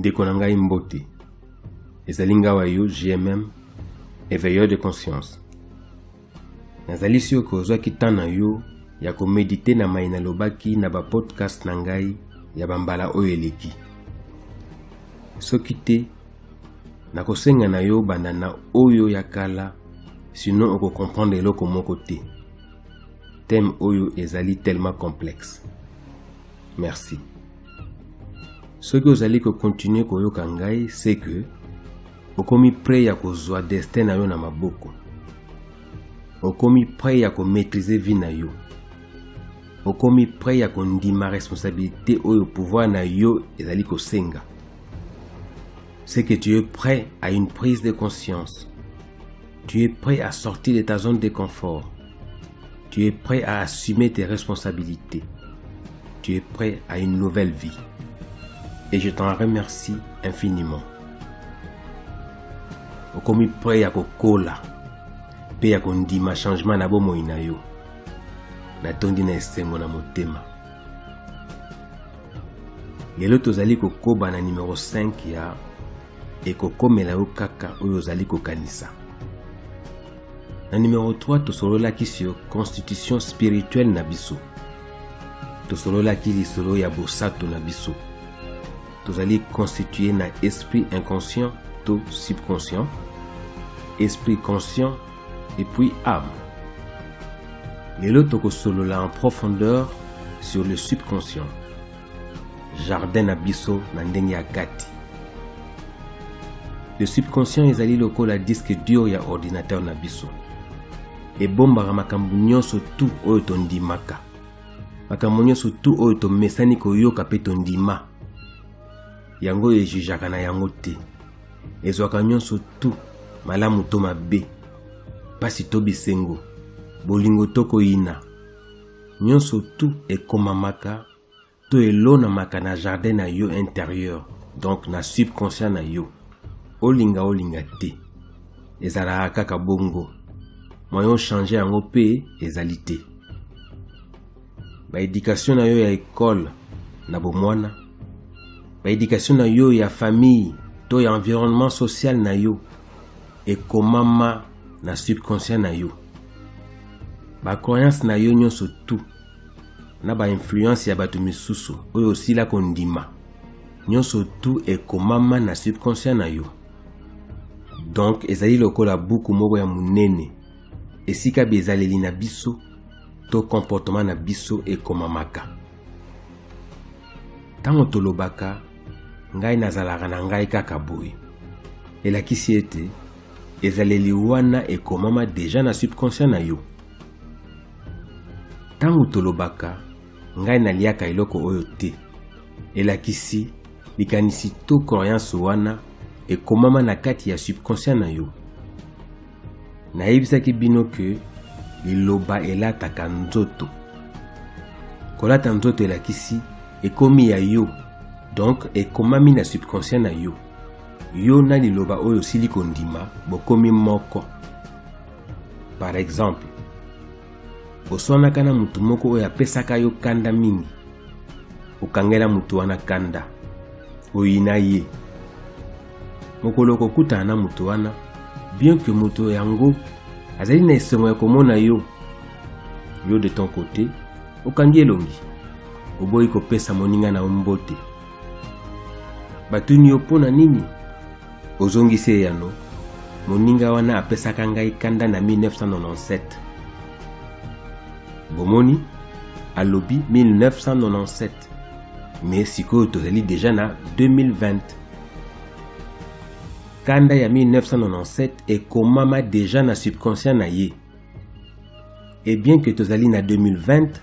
Ndeko na ngai mbote. Ezali nga wa yo GMM, éveilleur de conscience. Nazali sur que ozwaki temps na yo ya komedite na mai nalobaki na ba podcast na ngai ya bambala oyo eleki. Soki te, nakosenga na yo banda na oyo ya kala, sinon okokomprendre eloko moko te. Thème oyo ezali tellement complexe. Merci. Soki ozali ko continuer koyoka ngai, c'est que okomi prêt ya kozwa destin na yo na maboko. Okomi prêt ya ko maîtriser vie na yo. Okomi prêt ya kondima responsabilité oyo pouvoir na yo ezali kosenga. C'est que tu es prêt à une prise de conscience. Tu es prêt à sortir de ta zone de confort. Tu es prêt à assumer tes responsabilités. Tu es prêt à une nouvelle vie. Et je t'en remercie infiniment. Okomi prêt ya kokola mpe ya kondima changement na bomoi na yo. Natondi na esengo na motema. Lelo tozali kokoba na numero 5 ya ekokomela yo kaka oyo ozali kokanisa. Na numero 3 tosololaki sur constitution spirituelle na biso. Tosololaki lisolo ya bosato na biso. Tozali constitué na esprit inconscient to subconscient, esprit conscient et puis âme. Lelo tokosolola en profondeur sur le subconscient. Jardin na biso na ndenge ya kati. Le subconscient ezali lokola disque dur ya ordinateur na biso. Ebombaka makambo nyonso tu oyo tondimaka. Makambo nyonso tu oyo tomesani koyoka pe tondima. Yango ejujaka na yango te. Ezwaka nyonso tu, malamu to mabe, pasi to bisengo, bolingo to koyina. Nyonso tu ekomamaka to elonamaka na jardin na yo intérieur, donc na subconscient na yo. Olinga olinga te, ezalaka kaka bongo. Moyen ochanger yango pe ezali te. Ba education na yo ya école na bomwana, ba education na yo ya famille to ya environnement social na yo ekomama na subconscient na yo. Ba croyance na yo nyonso tout na ba influence ya bato misusu oyo osila kondima, nyonso tout ekomama na subconscient na yo. Donc ezali lokola buku moko ya monene esika bizaleli na biso to comportement na biso ekomamaka. Ntango tolobaka ngai nazalaka na ngai kaka boye, elakisi ete ezaleli wana ekomama deja na subconscient na yo. Ntango tolobaka ngai naliaka eloko oyo te, elakisi likanisi to croyance wana ekomama na kati ya subconscient na yo. Nayebisaki bino ke liloba elataka nzoto. Kolata nzoto elakisi ekomi ya yo, donc ekomami na subconscient na yo. Yo na liloba oyo osili kondima bokomi moko. Par exemple, oswanaka na moto moko oyo apesaka yo kanda mingi. Okangela moto wana kanda, oyina ye. Mokolo okokutana na moto wana, bien que moto yango azali na esengo ya komona yo, yo de ton côté okangi elongi, oboyi kopesa moninga na yo mbote. Batuni yo mpo na nini? Ozongisi eyano, moninga wana apesaka ngai kanda na 1997. Bomoni, alobi 1997, mais sikoyo tozali deja na 2020. Kanda ya 1997 ekomama deja na subconscient na ye. Et bien que tozali na 2020,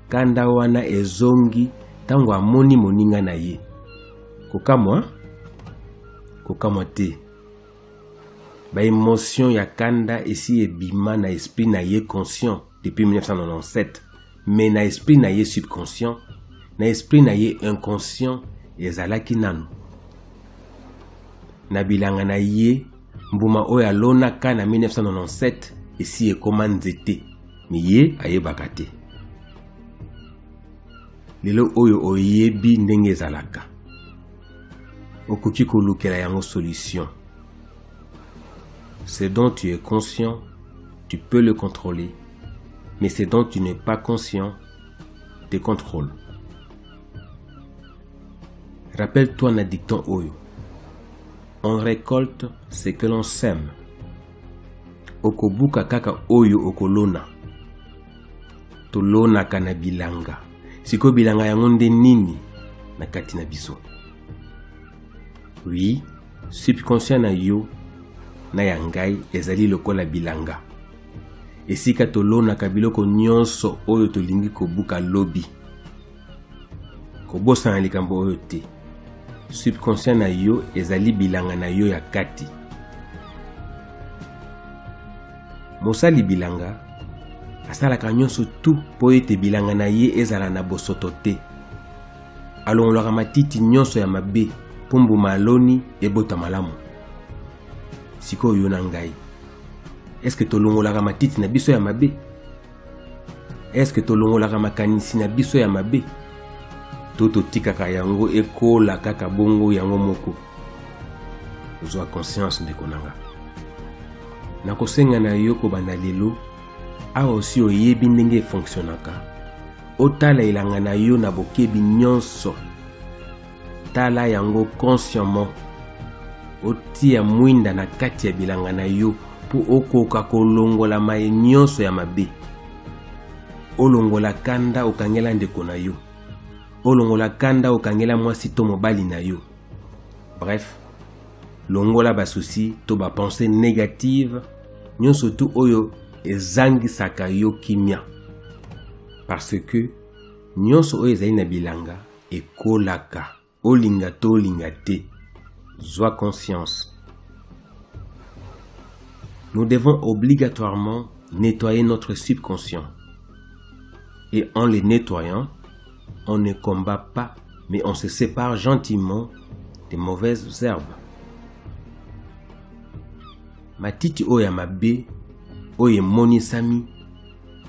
kanda wana ezongi tango amoni moninga na ye. Kokamwa? Kokamwa te. Ba emotion ya kanda esi ebima na esprit na ye conscient depuis 1997, mais na esprit na ye subconscient, na esprit na ye inconscient ezalaki nanu. Na bilanga na ye, mbuma oyo alonaka na 1997 esi ekoma nzete, mais ye ayebaka te. Lelo oyo oyebi ndenge ezalaka. Okoki kolukela yango solution. Ce dont tu es conscient, tu peux le contrôler, mais ce dont tu n'es pas conscient te contrôle. Rappelle-toi na dicton oyo: on récolte ce que l'on sème. Okobuka kaka oyo okolona. Tolonaka na bilanga. Sikoyo bilanga yango nde nini na kati na biso? Oui, subconscient na yo na ya ngai ezali lokola bilanga, esika tolonaka biloko nyonso oyo tolingi kobuka lobi. Kobosana likambo oyo te: subconscient na yo ezali bilanga na yo ya kati. Mosali bilanga asalaka nyonso tu mpo ete bilanga na ye ezala na bosoto te. Alongolaka matiti nyonso ya mabe mpo mbuma aloni ebota malamu. Sikoyo yo na ngai, eske tolongolaka matiti na biso ya mabe? Eske tolongolaka makanisi na biso ya mabe, to totikaka yango ekola kaka bongo yango moko? Ozwa conscience, ndeko na nga. Nakosenga na yo, kobanda lelo, awa osi oyebi ndenge efonctionnaka, otala elanga na yo na bokebi nyonso. Tala yango consciemment. Otia mwinda na kati ya bilanga na yo mpo okoka kolongola maye nyonso ya mabe. Olongola kanda okangela ndeko na yo, olongola kanda okangela mwasi to mobali na yo. Bref, longola basoucis to bapensées négative nyonso tu oyo ezangisaka yo kimia, parce que nyonso oyo ezali na bilanga ekolaka, olinga to olinga te. Zwa conscience. Nous devons obligatoirement nettoyer notre subconscient, et en le nettoyant, on ne combat pas, mais on se sépare gentiment des mauvaises herbes. Matiti oyo ya mabe oyo emonisami,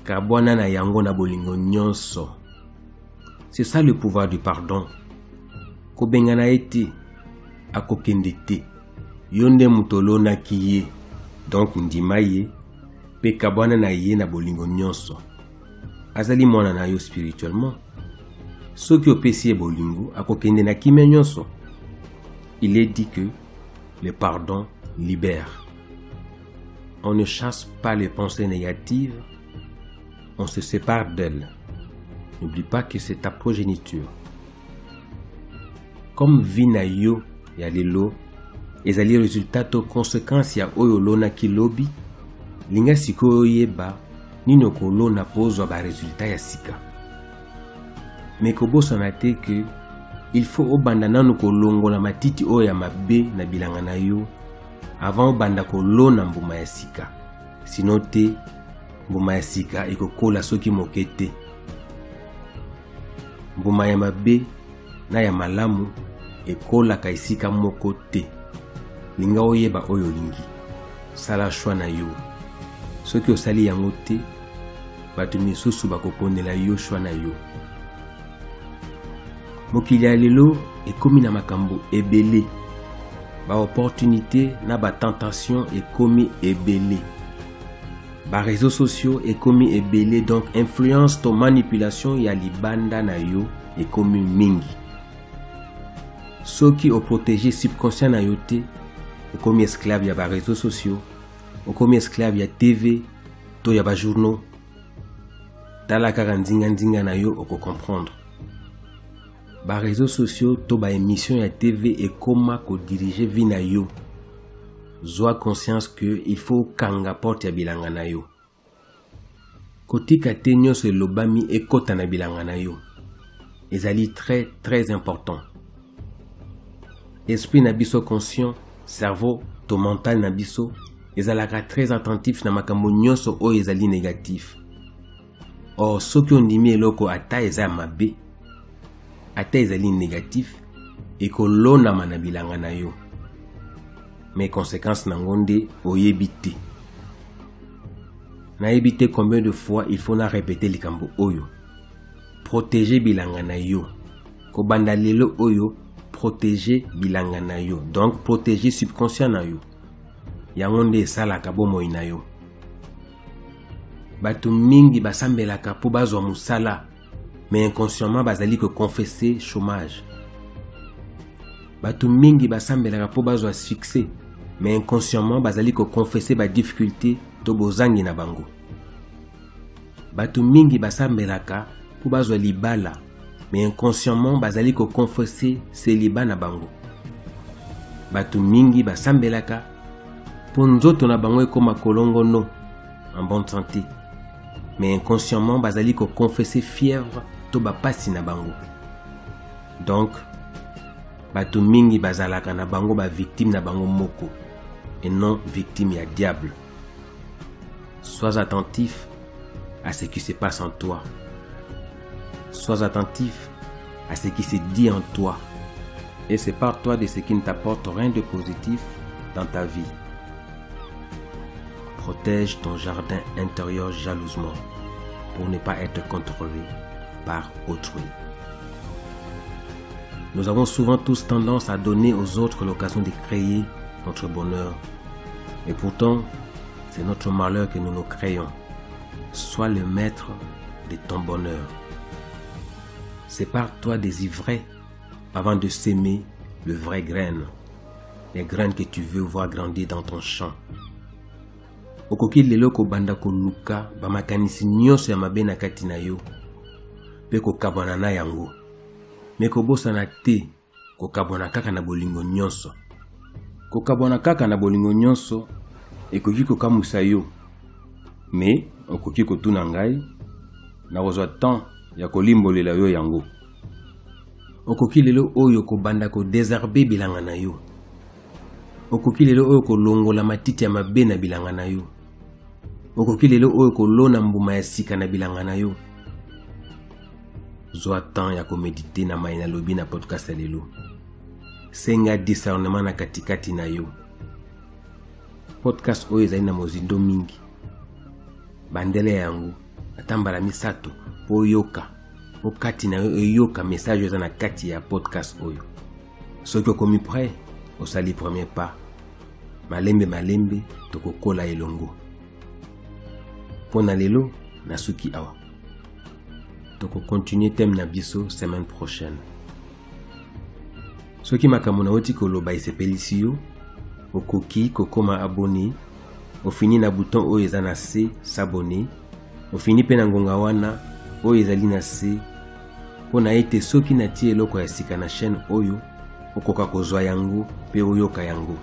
kabwana na yango na bolingo nyonso. C'est ça le pouvoir du pardon. Kobengana ye te, akokende te. Yo nde moto olonaki ye, donc ndima ye mpe kabwana na ye na bolingo nyonso. Azali mwana na yo spirituellement. Soki opesi ye bolingo, akokende na kimia nyonso. Il est dit que le pardon libère. On ne chasse pas les pensées négatives, on se sépare d'elles. N'oublie pas que c'est ta progéniture. Comme vie na yo ya lelo ezali résultat to conséquence ya oyo olonaki lobi, linga sikoyo oyeba nini okolona mpo ozwa barésultat ya sika. Me kobosana te ke il faut obanda nanu kolongola matiti oyo ya mabe na bilanga na yo avant obanda kolona mbuma ya sika. Sinon te, mbuma ya sika ekokola soki moke te. Mbuma ya mabe na ya malamu ekolaka esika moko te. Linga oyeba oyo olingi, sala choix na yo. Soki osali yango te, bato misusu bakoponela yo choix na yo. Mokili ya lelo ekomi na makambo ebele, baopportunité na batentation ekomi ebele, baréseaux sociaux ekomi ebele, donc influence to manipulation ya libanda na yo ekomi mingi. Soki oprotege subconscient na yo te, okomi esclave ya baréseaux sociaux, okomi esclave ya TV to ya bajournaux. Tala kaka nzinga-nzinga na yo, okocomprendre. Baréseaux sociaux to baémission ya TV ekoma kodirige vie na yo. Zwa conscience que il faut okanga porte ya bilanga na yo. Kotika te nyonso elobami ekɔta na bilanga na yo. Ezali très très important. Esprit na biso conscient, cerveau to mental na biso, ezalaka très attentif na makambo nyonso oyo ezali négatif. Or soki ondimi eloko, ata eza ya mabe, ata ezali négatif, ekolonama na bilanga na yo. Mais conséquence nango nde oyebi te. Nayebi te combien de fois il faut na répéter likambo oyo: protéger bilanga na yo. Kobanda lelo oyo. Protéger bilanga na yo, donc protéger subconscient na yo. Yango nde esalaka bomoi na yo. Bato mingi basambelaka mpo bazwa mosala, mais inconsciemment bazali koconfesse chômage. Bato mingi basambelaka mpo bazwa succès, mais inconsciemment bazali koconfesse badifficulté to bozangi na bango. Bato mingi basambelaka mpo bazwa libala, mais inconsciemment bazali koconfesse célibat na bango. Bato mingi basambelaka mpo nzoto na bango ekoma kolongono, en bonne santé, mais inconsciemment bazali koconfesse fièvre to bapasi na bango. Donc bato mingi bazalaka na bango bavictime na bango moko et non victime ya diable. Sois attentif à ce qui se passe en toi. Sois attentif à ce qui se dit en toi. Et sépare-toi de ce qui ne t'apporte rien de positif dans ta vie. Protège ton jardin intérieur jalousement pour ne pas être contrôlé par autrui. Nous avons souvent tous tendance à donner aux autres l'occasion de créer notre bonheur. Et pourtant, c'est notre malheur que nous nous créons. Sois le maître de ton bonheur. Sépare-toi des ivraies avant de semer le vrai graine, les graines que tu veux voir grandir dans ton champ. Okoki lelo kobanda koluka bamakanisi nyonso ya mabe na kati na yo mpe kokabwana na yango. Me kobosana te kokabwana kaka na bolingo nyonso. Kokabwana kaka na bolingo nyonso ekoki kokamwisa yo, me okoki kotuna ngai, nakozwa temps ya kolimbolela yo yango. Okoki lelo oyo kobanda kodesherbe bilanga na yo. Okoki lelo oyo kolongola matiti ya mabe na bilanga na yo. Okoki lelo oyo kolona mbuma ya sika na bilanga na yo. Zwa temps ya komedite na mai nalobi na podcast ya lelo. Senga discernement na katikati na yo. Podcast oyo ezali na mozindo mingi. Bandele yango ata mbala misato mpo oyoka, mpo kati na yo eyoka message oyo eza na kati ya podcast oyo. Soki okomi prêt, osali premier pas. Malembe malembe tokokola elongo. Mpo na lelo nasuki awa. Tokokontinue thème na biso semaine prochaine. Soki makambo nauti koloba esepelisi yo, okoki kokoma abonné, ofini na bouton oyo eza na se s'abonner, ofini mpe na ngonga wana oyo ezali na se mpo na ete soki natie eloko ya sika na chaîne oyo, okoka kozwa yango mpe oyoka yango.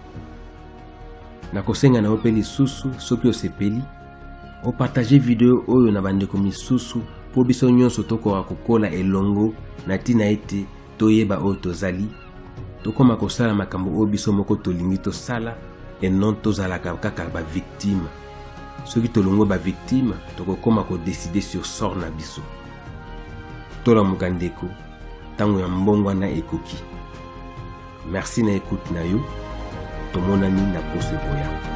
Nakosenga na yo mpe lisusu, soki osepeli, opartage video oyo na bandeko misusu mpo biso nyonso tokoka kokola elongo na ntina ete toyeba oyo tozali, tokoma kosala makambo oyo biso moko tolingi tosala et non tozalaka kaka ba victime. Soki tolongwe ba victime, tokokoma kodeside sur sort na biso. Tolamuka ndeko, ntango ya mbongwana ekoki. Merci na écoute na yo. Tomonani na poso ekoya.